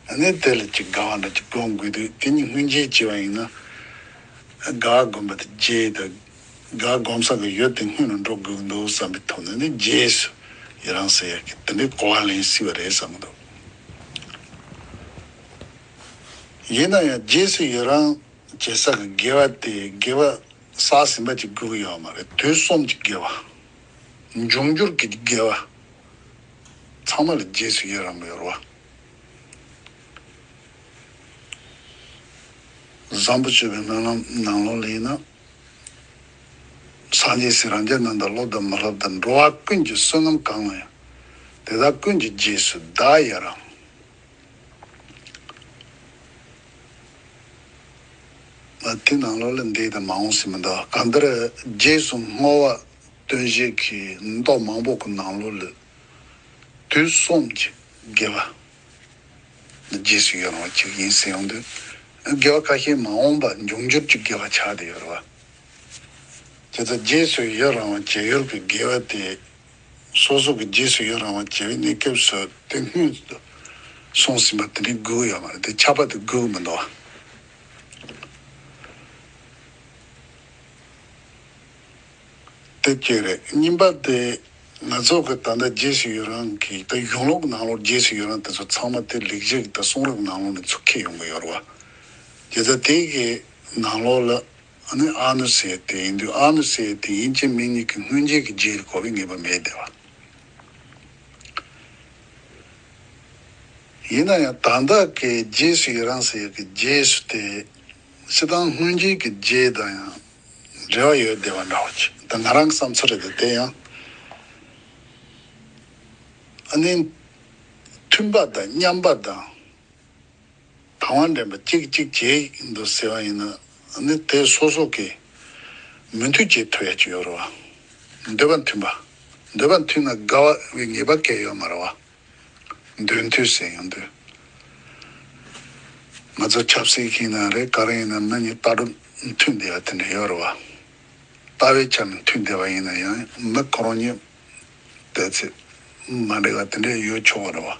ཨ་ནི་དེ་ལ་ཅིག་དགའ་བ་འདྲ་ཅིག་སྒོམ་དགོས་དུས་དེ་ཉིད་སྔོན་རྗེས་བྱས་པ་ཡིན་ན། དགའ་བ་སྒོམ་པ་དེ་རྗེས་དང་། དགའ་བ་སྒོམ་ས་གི་ཡུལ་དེ་སྔོན་ལ་འགྲོ་དགོས་ཀྱི་འདུག་བསམ་པའི་ཐོག་ནས་ནི་རྗེས་སུ་ཡི་རང་ཟེར་ཡག་གི་དེ་འདྲའི་གོ་བ་ལེན་སྲིད་པ་རེད་བསམ་གྱི་འདུག་ཡིན་ན་ཡང་རྗེས་སུ་ཡི་རང་བྱེད་ས་གི་དགེ་བ་དེ་དགེ་བ་བསགས་ཟིན་པ་ཅིག་དགོས་ཀྱི་ཡོད་མ་རེད། དུས་གསུམ་གྱི་དགེ་བ། འབྱུང་འགྱུར་གྱི་དགེ་བ། ཚང་མ་ལ་རྗེས་སུ་ཡི་རང་གི་ཡོད་རེད་བ། བཟང་པོ་སྤྱོད་པའི་སྨོན་ལམ་ནང་ལོགས་ལ་ཡིན་ན། སངས་རྒྱས་སྲས་རང་རྒྱལ་རྣམས་དང་སློབ་དང་མི་སློབ་དང་འགྲོ་བ་ཀུན་གྱི་བསོད་ནམས་གང་ལ་ཡང་། དེ་དག་ཀུན་གྱི་རྗེས་སུ་བདག་ཡི་རང་། ང་དེ་ནང་ལོགས་ལ་འདས་དང་མ་འོངས་ཟེར་མི་འདུག་གང་ལྟར་རྗེས་སུ་བསྔོ་བ་སྟོན་བྱེད་ཀྱི་མདོ་མང་པོ་གི་ནང་ལོགས་ལ་དུས་གསུམ་གྱི་དགེ་བ། རྗེས་སུ་ཡི་རང་བ་གཅིག་ཡིན་ཟེར་ཡོང་དུས། དགེ་བ་ཁ་ཤས་མ་འོངས་པ་འབྱུང་འགྱུར་གྱི་དགེ་བ་ཆགས་བསྡད་ཡོད་རེད་བ། དེ་ལྟར་རྗེས་སུ་ཡི་རང་བ་བྱེད་ཡུལ་གྱི་དགེ་བ་དེ། སོ་སོ་གི་རྗེས་སུ་ཡི་རང་བ་བྱེད་པའི་གནས་སྐབས་སུ་དེ་སྔོན་དུ་སོང་ཟིན་པ་དེ་འདྲའི་དགོས་ཡོད་མ་རེད། དེ་ཆགས་པ་དེ་དགོས་ཀྱི་མི་འདུག་བ། དེ་གཅིག་རེད། གཉིས་པ་དེ། ང་ཚོ་གི་ད་ལྟ་རྗེས་སུ་ཡི་རང་གི་ད་གཞུང་ལུགས་ནང་ལོགས་རྗེས་སུ་ཡི་རང་དེ་ཚོ་ཚང་མ་དེ་ལེགས་བཤད་ཀྱི་ད་གསུང་རབ་ནང་ལོགས་ནས་ཚུར་འཁྱེར་ཡོང་གི་ཡོད་རེད་བ། དེ་ཚོ་དེ་གི་ནང་ལོགས་ལ་ཨ་ནི་ཨ་ནུ་ཟེར་དེ་ཡིན་དུས་ཨ་ནུ་ཟེར་དེ་ཡིན་གཅིག་མིན་གཉིས་ཀྱི་སྔོན་རྗེས་ཀྱི་རྗེས་ལ་གོ་བའི་ངེས་པ་མེད་དེ་བ། ཡིན་ན་ཡང་ད་ལྟ་གི་རྗེས་སུ་ཡི་རང་ཟེར་ཡག་གི་རྗེས་སུ་དེ་སྤྱིར་བཏང་སྔོན་རྗེས་ཀྱི་རྗེས་དང་ཡང་འབྲེལ་བ་ཡོད་བསྡད་པ་འདྲ་བ་ཅིག་ད་ང་རང་གི་བསམ་ཚུལ་རེད། དེ་ཡང་ཨ་ནི་མཐུན་པ་དང་མཉམ་པ་དང་དང་བ་འདྲེན་པ་གཅིག་གཅིག་བྱེད་འདུག་ཟེར་བ་ཡིན་ན། ཨ་ནི་དེ་སོ་སོ་གི་ མི་མཐུན་བྱེད་ཐུབ་ཡ་ཅིག་ཡོད་རེད་བ། འདོད་པ་མཐུན་པ། འདོད་པ་མཐུན་ན་དགའ་བའི་ངེས་པ་གང་ཡང་ཡོད་མ་རེད་བ། འདོད་མཐུན་ཟེར་ཡོང་དུས། ང་ཚོ་ཆབ་སྲིད་ཀྱི་ནང་རེད་ག་རེ་ཡིན་ན་མི་གཉིས་ལྟ་གྲུབ་མཐུན་བསྡད་པ་དེ་འདྲ་ཡོད་རེད་བ། ལྟ་བའི་ཆ་ནས་མཐུན་བསྡད་པ་ཡིན་ན་ཡང་མི་ཁོ་རང་གཉིས་བལྟས་ཚེ་མ་འགྲིག་པ་དེ་འདྲ་ཡོད་ཆོག་པ་རེད་བ།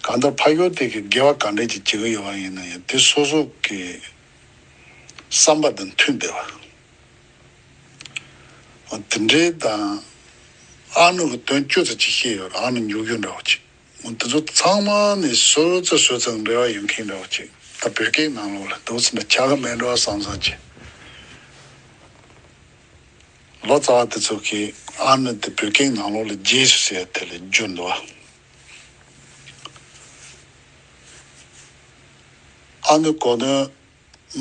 གང་ལྟར་ཕ་ཡུལ་དེ་གི་དགེ་བ་ག་འདྲས་ཅིག་བྱེད་ཀྱི་ཡོད་པ་ཡིན་ན་ཡང་དེ་སོ་སོ་གི་བསམ་པ་དང་མཐུན་བསྡད་པ། དེ་འདྲའི་དང་། ཨ་ནུ་གི་དོན་བཅུ་ཙམ་ཅིག་བཤད་ཡོད་རེད། ཨ་ནུ་མྱུ་གུ་འདྲ་བོ་ཅིག་འོ་དེ་ཚོ་ཚང་མ་ནི་སུ་ཚོ་སུ་ཚོ་འབྲེལ་བ་ཡོད་མཁན་འདྲ་བོ་ཅིག་ད་བོད་སྐད་ནང་ལོགས་ལ་འདུག་ཟེར་ན་ཆགས་ཀྱི་མེད་འགྲོ་བསམ་བསམ་བྱས། ལོ་ཙཱ་བ་དེ་ཚོ་གིས་ཨ་ནུ་དེ་བོད་སྐད་ནང་ལོགས་ལ་རྗེས་སུ་ཟེར་དེ་ལ་བསྒྱུར་འདུག་ཨ་ནུ་གོ་དོན།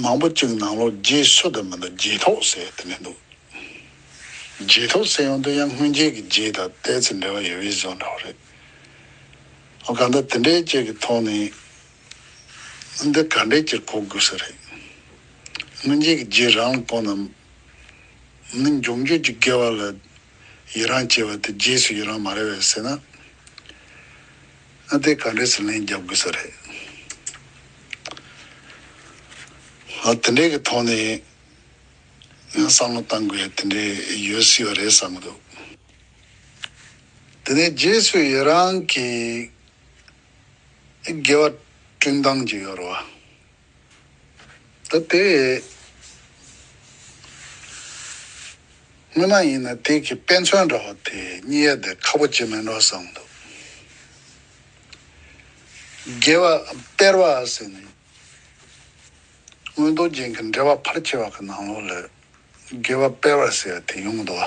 མང་པོ་གཅིག་ནང་ལོགས་རྗེས་སུ་དེ་མི་འདུག་རྗེས་ཐོགས་ཟེར་དེ་ནས་འདུག་རྗེས་ཐོགས་ཟེར་ཡོང་དུས་ཡང་སྔོན་རྗེས་ཀྱི་རྗེས་དང་ཏོག་ཙམ་འབྲེལ་བ་ཡོད་པའི་བཟོ་འདྲ་བོ་རེད། ཨོ་གང་ལྟར་དེ་འདྲའི་ཅིག་གི་ཐོག་ནས་འདི་ག་འདྲའི་ཅིག་གོ་དགོས་ས་རེད། སྔོན་རྗེས་ཀྱི་རྗེས་རང་ལ་གོ་ན་མི་འབྱུང་འགྱུར་གྱི་དགེ་བ་ལ་ཡི་རང་བྱེད་པ་དེ་རྗེས་སུ་ཡི་རང་མ་རེད་པས་ཟེར་ན། ཨ་དེ་ག་འདྲས་སེ་ལན་རྒྱབ་དགོས་ས་རེད། ཨ་དེ་འདྲས་ཀྱི་ཐོག་ནས་ཡང་བསམ་བློ་བཏང་དགོས་ཡ་དེ་འདྲས་ཡོད་སྲིད་པ་རེད་བསམ་གྱི་འདུག་དེ་ནས་རྗེས་སུ་ཡི་རང་གི་དགེ་བ་བསྐྲུན་སྟངས་ཅིག་ཡོད་རེད་བ། ད་དེ་སྔོན་མ་ཡིན་ན་དེ་གི་དཔེ་མཚོན་འདྲ་བོ་དེ་རྙེད་ཡ་དེ་ཁག་པོ་ཅིག་མིན་འགྲོ་བསམ་འདུག་དགེ་བ་སྤེལ་བ་ཟེར་ནས་མངོན་རྟོགས་རྒྱན་གྱི་འགྲེལ་པ་ཕལ་ཆེ་བ་གི་ནང་ལོགས་ལ་དགེ་བ་སྤེལ་བ་ཟེར་ཡ་དེ་ཡོང་འདུག་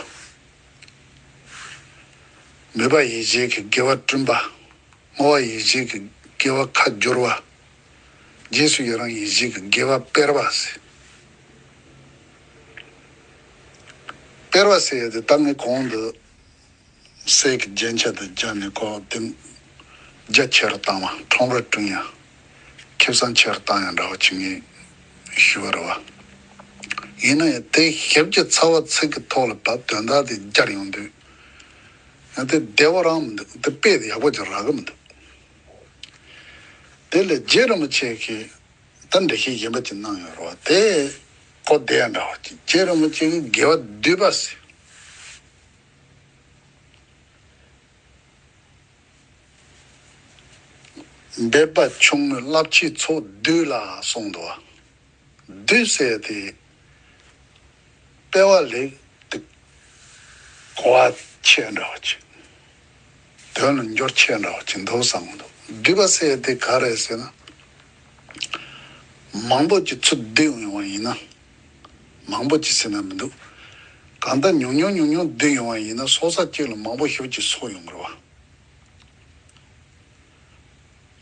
བ། མོས་པ་ཡིད་བྱེད་ཀྱི་དགེ་བ་བསྐྲུན་པ། བསྔོ་བ་ཡིད་བྱེད་ཀྱི་དགེ་བ་ཁ་བསྒྱུར་བ། རྗེས་སུ་ཡི་རང་ཡིད་བྱེད་ཀྱི་དགེ་བ་སྤེལ་བ་ཟེར། སྤེལ་བ་ཟེར་ཡ་དེ་ད་ངས་གོང་དུ་གསེར་གྱི་རྒྱན་ཆ་དང་སྦྱར་ནས་ཁོ་དེ་རྒྱ་ཆེ་རུ་བཏང་བ་ཁྲོམ་ར་བསྐྲུན་ཡ། ཁེ་བཟང་ཆེ་རུ་བཏང་ཡ་འདྲ་བ་བྱེད་ངེས་ཞུ་བ་རེད་བ། ཡིན་ན་ཡང་དེ་ཞིབ་ཀྱི་ཚ་བ་ཚིག་གི་ཐོག་ལ་བབས་དོན་དག་དེ་སྦྱར་ཡོང་དུས། ཡང་དེ་བདེ་བོ་རང་མི་འདུག་དེ་དཔེ་དེ་ཡག་པོ་ཅིག་རག་གི་མི་འདུག་དེ་ལས་རྗེ་རིན་པོ་ཆེ་གིས་ད་འགྲེལ་བཤད་གཞན་པ་ཅིག་གནང་ཡོད་རེད་བ། དེ་གོ་བདེ་ཡ་འདྲ་བ་ཅིག་རྗེ་རིན་པོ་ཆེ་གིས་དགེ་བ་བསྡུས་པ་ཟེར། འབད་པ་ཆུང་ངུས་རླབས་ཆེའི་ཚོགས་བསྡུས་ལ་གསུངས་འདུག་བ། བསྡུས་ཟེར་དེ་སྤེལ་བ་ལས་དེ་གོ་བ་ཆེ་འདྲ་བ་ཅིག་དོན་ལ་འབྱོར་ཆེ་འདྲ་བ་ཅིག་འདུག་བསམ་གྱི་འདུག་བསྡུས་པ་ཟེར་དེ་ག་རེད་ཟེར་ན། མང་པོ་ཅིག་ཚུར་བསྡུས་ཡོང་བ་ཡིན་ན། མང་པོ་ཅིག་ཟེར་ན་མི་འདུག་གང་ལྟར་ཉུང་ཉུང་ཉུང་ཉུང་བསྡུས་ཡོང་བ་ཡིན་ན་སོ་ས་གཅིག་ལ་མང་པོ་ཞེ་པོ་ཅིག་ཚོགས་ཡོང་གི་རེད་བ།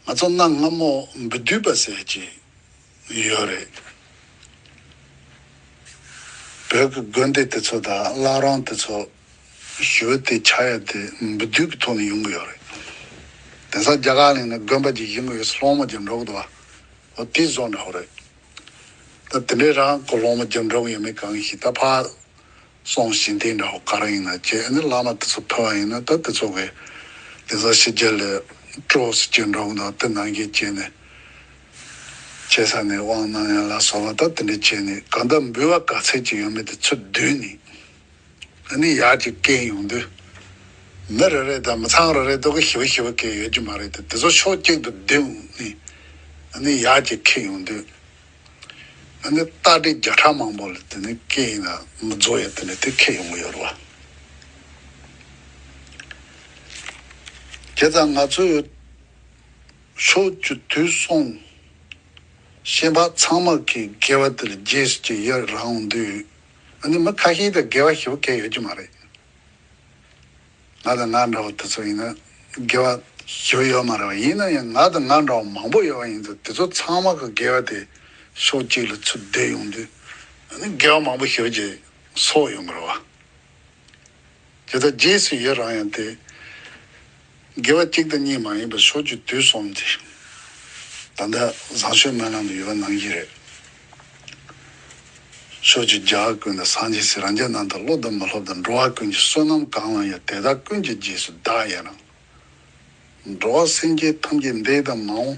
ང་ཚོ་གནའ་སྔ་མོ་འབུ་སྡུད་པ་ཟེར་ཅིག་ཡོད་རེད། བོད་ཀྱི་དགོན་སྡེ་དེ་ཚོ་དང་བླ་བྲང་དེ་ཚོ་ཞེ་པོ་དེ་ཆགས་ཡ་དེ་འབུ་སྡུད་ཀྱི་ཐོག་ནས་ཡོང་གི་ཡོད་རེད། དེང་སང་རྒྱ་གར་གླིང་ན་དགོན་པ་ཅིག་བཞེངས་གི་ཡོད་ས་སློང་མོ་ཅིག་འགྲོ་གི་འདུག་བ། འོ་དེ་བཟོ་འདྲ་བོ་རེད། ད་དེ་འདྲའི་རང་གི་སློང་མོ་ཅིག་འགྲོ་གི་ཡོད་མེད་གང་ཤེས། ད་ཕར་སོང་ཞིང་དེ་འདྲ་བོ་ག་རེ་ཡིན་ན་བྱས་ཨ་ནི་བླ་མ་དེ་ཚོ་ཕུལ་བ་ཡིན་ན་ད་དེ་ཚོ་གི་དེང་སང་ཕྱི་རྒྱལ་ལ་ཀྲོ་སི་ཅིག་འགྲོ་གི་འདུག་དེ་ནང་བཞིན་བྱས་ནས་བྱེད་ས་ནས་དབང་གནང་ཡ་ལ་སོགས་པ་ད་དེ་འདྲ་བྱས་ནས་གང་ལྟར་འབུལ་བ་ག་ཚད་ཅིག་ཡོད་མེད་དེ་ཚུར་བསྡུས་ནས་ཨ་ནི་ཡར་ཅིག་བསྐྱལ་ཡོང་དུས་མི་རེ་རེ་དང་མི་ཚང་རེ་རེ་དུ་གི་ཞེ་པོ་ཞེ་པོ་བསྐྱལ་ཡོད་ཀྱི་མ་རེད་དེ་དེ་ཚོ་ཕྱོགས་གཅིག་ཏུ་བསྡུས་ནས་ཨ་ནི་ཡར་ཅིག་འཁྱེར་ཡོང་དུས། ཨ་ནི་རྟ་དྲེལ་བརྒྱ་ཕྲག་མང་པོ་ལ་དེ་ནི་སྐད་ཡིན་ན་མི་རྫོགས་ཡ་དེ་ནི་དེ་ཁེ་ཡོང་གི་ཡོད་རེད་བ། བྱས་ཙང་ང་ཚོས་ཕྱོགས་བཅུ་དུས་གསུམ་ཤན་པ་ཚང་མ་གི་དགེ་བ་དེ་ལ་རྗེས་སུ་ཅི་ཡར་རང་དུས་ཨ་ནི་མི་ཁ་ཤས་དང་དགེ་བ་ཞེ་པོ་གལ་ཡོད་ཀྱི་མ་རེད། ང་དང་ང་འདྲ་བ་དེ་ཚོ་ཡིན་ན་དགེ་བ་ཞུ་ཡོད་མ་རེད་བ། ཡིན་ན་ཡང་ང་དང་ང་འདྲ་བ་མང་པོ་ཡོད་པ་ཡིན་ཙང་དེ་ཚོ་ཚང་མ་གི་དགེ་བ་དེ་ཕྱོགས་གཅིག་ལ་ཚུར་བསྡུས་ཡོང་དུས་ཨ་ནི་དགེ་བ་མང་པོ་ཞེ་པོ་ཅིག་གསོག་ཡོང་གི་རེད་བ། དེ་ལྟར་རྗེས་སུ་ཡི་རང་ཡང་དེ་དགེ་བ་གཅིག་དང་གཉིས་མ་ཡིན་པར་ཕྱོགས་བཅུ་དུས་གསུམ་དེ་ད་ལྟ་བཟང་སྤྱོད་སྨོན་ལམ་དུ་ཡོད་པ་ནང་བཞིན་རེད། ཕྱོགས་བཅུའི་རྒྱལ་བ་ཀུན་ཏུ་སངས་རྒྱས་སྲས། རང་རྒྱལ་རྣམས་དང་སློབ་དང་མི་སློབ་དང་། འགྲོ་བ་ཀུན་གྱི་བསོད་ནམས་གང་ལ་ཡང་། དེ་དག་ཀུན་གྱི་རྗེས་སུ་བདག་ཡི་རང་། འགྲོ་བ་སེམས་ཅན་ཐམས་ཅད་འདས་དང་མ་འོངས་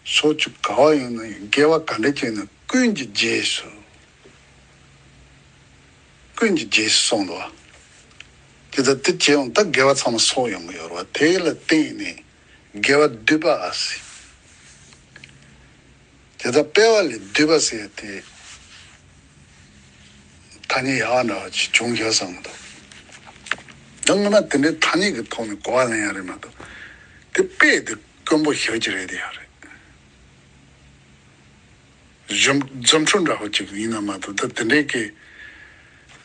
ཕྱོགས་བཅུ་ག་བ་ཡིན་ན་ཡང་། དགེ་བ་ག་འདྲ་བྱས་ན་ཀུན་གྱི་རྗེས་སུ། ཀུན་གྱི་རྗེས་སུ་གསུངས་འདུག་བ། དེ་ལྟར་དེ་བྱས་ཡོང་ད་དགེ་བ་ཚང་མ་གསོག་ཡོང་གི་ཡོད་རེད་བ། དེ་ལ་བརྟེན་ནས་དགེ་བ་སྡུད་པ་ཟེར། དེ་ལྟར་སྤེལ་བ་ལས་སྡུད་པ་ཟེར་ཏེ། ཐ་སྙད་ཡག་འདྲ་བ་ཅིག་བྱུང་ཤག་བསམ་གྱི་འདུག་ད་སྔོན་མ་དེ་འདྲའི་ཐ་སྙད་ཀྱི་ཐོག་ནས་གོ་བ་ལེན་ཡ་རེད་མ་གཏོགས། དེ་དཔེ་དེ་དཀོན་པོ་ཞེ་པོ་ཅིག་རེད་དེ་ཡ་རེད། རྫུ་འཕྲུལ་འདྲ་བོ་ཅིག་ཡིན་ན་མ་གཏོགས། ད་དེ་འདྲའི་གི་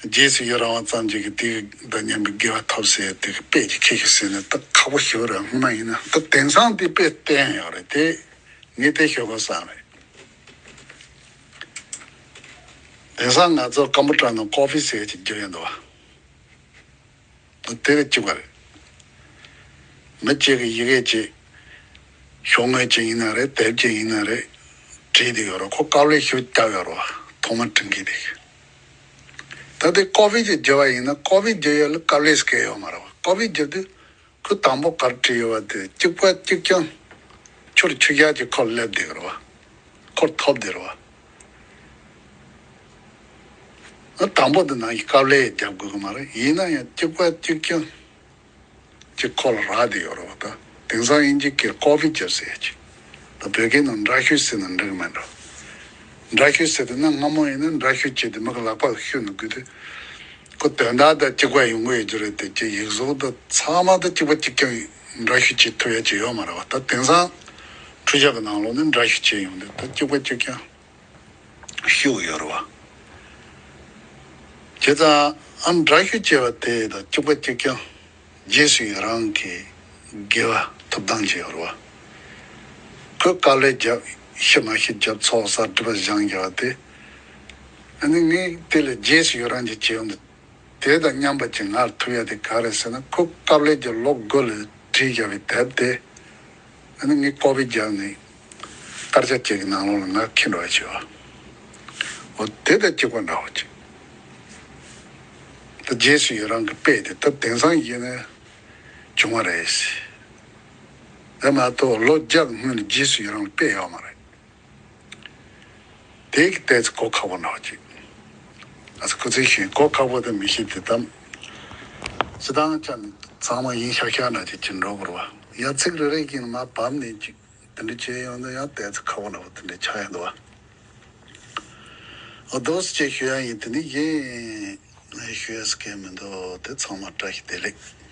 རྗེས་སུ་ཡི་རང་བ་ཙམ་ཅིག་གིས་དེ་དང་མཉམ་པའི་དགེ་བ་ཐོབ་ཟེར་དེ་གི་དཔེ་ཅིག་ཁྱེར་ཤོག་ཟེར་ན་ད་ཁག་པོ་ཞེ་པོ་རེད། སྔོན་མ་ཡིན་ན། ད་དེང་སང་དེ་དཔེ་བསྟན་ཡོད་རེད་དེ། ངས་དེ་ཤོད་དགོས་བསམ་རེད། དེང་སང་ང་ཚོ་ཀམ་པུ་ཊར་ནང་ཀོ་པི་ཟེར་ཅིག་རྒྱབ་ཡོད་འདུག་བ། དེ་ལ་གཅིག་པ་རེད། མི་གཅིག་གིས་ཡི་གེ་གཅིག་ཤོག་ངོས་གཅིག་ཡིན་ན་རེད། དེབ་གཅིག་ཡིན་ན་རེད། བྲིས་བསྡད་ཡོད་རེད། ཁོ་ཀ་པི་ལེ་ཞིག་བརྒྱབ་ཡོད་རེད་བ། ཐོག་མར་འབྲི་མཁན་དེ། ད་དེ་ཀོ་པི་གཅིག་བརྒྱབ་པ་ཡིན་ན་ཀོ་པི་བརྒྱབ་ཡ་ལ་ཀ་པི་ལེ་ཟེར་མཁན་ཡོད་མ་རེད་བ། ཀོ་པི་བརྒྱབ་དུས་ཁོས་དང་པོ་ག་རེ་བྲིས་ཡོད་པ་དེ་གཅིག་པ་གཅིག་རྐྱང་། ཆུར་ཆུ་ཞག་གཅིག་ཁོར་སླེབས་བསྡད་ཀྱི་རེད་བ། ཁོར་ཐོབ་བསྡད་རེད་བ། ཨ། དང་པོ་དེ་ནང་གི་ཀ་པི་ལེ་རྒྱབ་དགོས་ཀྱི་མ་རེད། ཡིན་ན་ཡང་གཅིག་པ་གཅིག་རྐྱང་གཅིག་ཁོ་ལ་རག་བསྡད་ཡོད་རེད་བ། ད་དེང་སང་དབྱིན་ཇི་སྐད་ཀོ་པི་རྒྱབ་ཟེར་ཡ་ཅིག་ད་བོད་སྐད་ནང་འདྲ་བཤུས་ཟེར་ན་འགྲིག་གི་མེད་འགྲོ། འདྲ་བཤུས་ཟེར་དུས་ན་སྔ་མོ་ཡིན་ན་འདྲ་བཤུས་བྱས་ཏེ་མི་གི་ལག་པར་བཤུས་ནས་དགོས་དུས། ཁོ་དོན་དག་དང་གཅིག་པ་ཡོང་གི་ཡོད་རྒྱུ་རེད་དེ། ཅིག་ཡིག་གཟུགས་དང་ཚང་མ་དང་གཅིག་པ་གཅིག་རྐྱང་འདྲ་བཤུས་བྱེད་ཐུབ་ཡ་ཅིག་ཡོད་མ་རེད་བ། ད་དེང་སང་འཕྲུལ་ཆས་ཀྱི་ནང་ལོགས་ནས་འདྲ་བཤུས་བྱས་ཡོང་དུས་ད་གཅིག་པ་གཅིག་རྐྱང་བཤུས་ཡོད་རེད་བ། བྱས་ཙང་ཨ་འདྲ་བཤུས་བྱས་པ་དེ་དང་གཅིག་པ་གཅིག་རྐྱང་རྗེས་སུ་ཡི་རང་གི་དགེ་བ་ཐོབ་ཐང་ཅིག་ཡོད་རེད་བ། ཁོས་ཀ་པི་ལེ་རྒྱབ། ཤི་མ་ཤི་རྒྱབ། ཚོགས་བསགས། སྒྲིབ་པ་སྦྱང་རྒྱག་པ་དེ། ཨ་ནི་ངས་དེ་ལ་རྗེས་སུ་ཡི་རང་ཅིག་བྱེད་ཡོང་དུས། དེ་དང་མཉམ་པ་ཅིག་ང་ལ་ཐོབ་ཡ་དེ་ག་རེ་ཟེར་ན། ཁོས་ཀ་པི་ལེ་གྱི་ལོ་དགུ་ལ་བྲིས་བཞག་པའི་དེབ་དེ། ཨ་ནི་ངས་ཀོ་པི་བརྒྱབ་ནས་དཀར་ཆག་ཅིག་གི་ནང་ལོགས་ལ་ང་འཁྱེར་འགྲོ་ཡ་བྱས་བ། འོ་དེ་དང་གཅིག་པ་འདྲ་བོ་ཅིག་ད་རྗེས་སུ་ཡི་རང་གི་དཔེ་དེ་ད་དེང་སང་ཡིན་ན་བྱུང་བ་རེད། དེ་མ་གཏོགས་ལོ་བརྒྱ་གི་སྔོན་ལ་རྗེས་སུ་ཡི་རང་གི་དཔེ་ཡོད་མ་རེད། དེ་གི་ཏོག་ཙམ་གོ་ཁག་པོ་འདྲ་བོ་ཅིག་ཨ་ཙི་ཁོ་ཚོས་ཤེས། གོ་ཁག་པོ་དང་མི་ཤེས་དེ་དང་། སྤྱིར་བཏང་ཆ་ནས་ཚང་མ་ཡིན་ཤག་ཤག་འདྲ་ཅིག་བྱེད་འགྲོ་དགོས་རེད་བ། ཡང་ཚིག་རེ་རེ་གིས་མར་བབས་ནས་ཅིག་དེ་འདྲ་བྱས་ཡོང་ན་ཡང་ཏོག་ཙམ་ཁག་པོ་འདྲ་བོ་དེ་འདྲ་ཆགས་ཡོང་འདུག་བ། འོ་དེ་འདྲ་ཅིག་ཞུ་ཡ་ཡིན། དེ་ནས་གཞན་ཞུ་ཡ་ཟེར་མཁན་མི་འདུག་དེ་ཚང་མ་བཀྲ་ཤིས་བདེ་ལེགས།